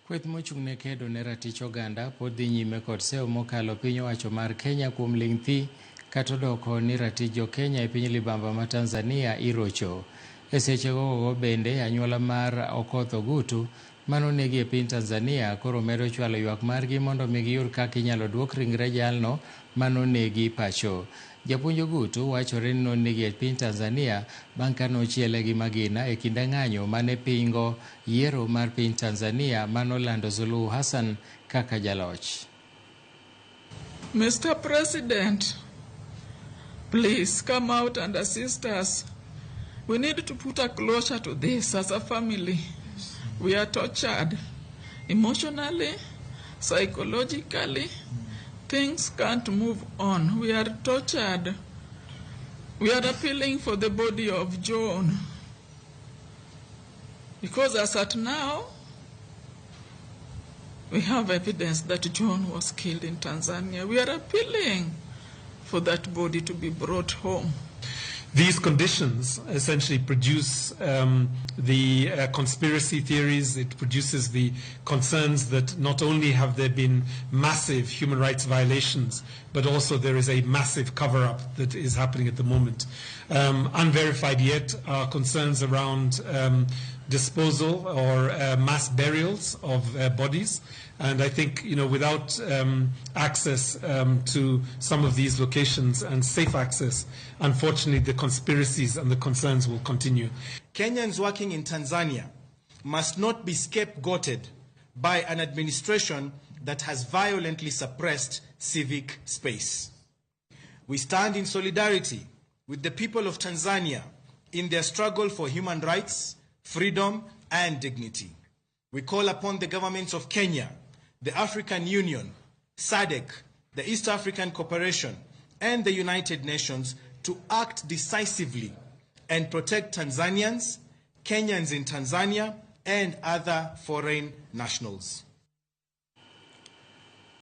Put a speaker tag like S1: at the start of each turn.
S1: Kweth mochung' ne kedo ne ratich oganda pod dhi nyime kod sewo mokalo piny owacho mar Kenya kuom ling' thi kata odoko ni ratich jo Kenya e piny libamba ma Tanzania irocho. E seche gogo bende anyuola mar Okoth Ogutu manonegi e piny Tanzania koro medo chwalo ywak margi mondo mi giyud kaka inyalo duok ringre jalno manonegi pacho. Japuonj Ogutu wachore ni nonegi e piny Tanzania bang' ka nochiele gi magina e kinde ng'anyo mane pingo yiero mar piny Tanzania manolando Suluhu Hassan kaka jaloch.
S2: Mr. President, please come out and assist us. We need to put a closure to this as a family. We are tortured emotionally, psychologically. Things can't move on. We are tortured. We are appealing for the body of John. Because as at now, we have evidence that John was killed in Tanzania. We are appealing for that body to be brought home.
S3: These conditions essentially produce the conspiracy theories. It produces the concerns that not only have there been massive human rights violations, but also there is a massive cover-up that is happening at the moment. Unverified yet are concerns around disposal or mass burials of bodies. And I think, without access to some of these locations and safe access, unfortunately, the conspiracies and the concerns will continue.
S4: Kenyans working in Tanzania must not be scapegoated by an administration that has violently suppressed civic space. We stand in solidarity with the people of Tanzania in their struggle for human rights, freedom, and dignity. We call upon the governments of Kenya, the African Union, SADC, the East African Cooperation, and the United Nations to act decisively and protect Tanzanians, Kenyans in Tanzania, and other foreign nationals.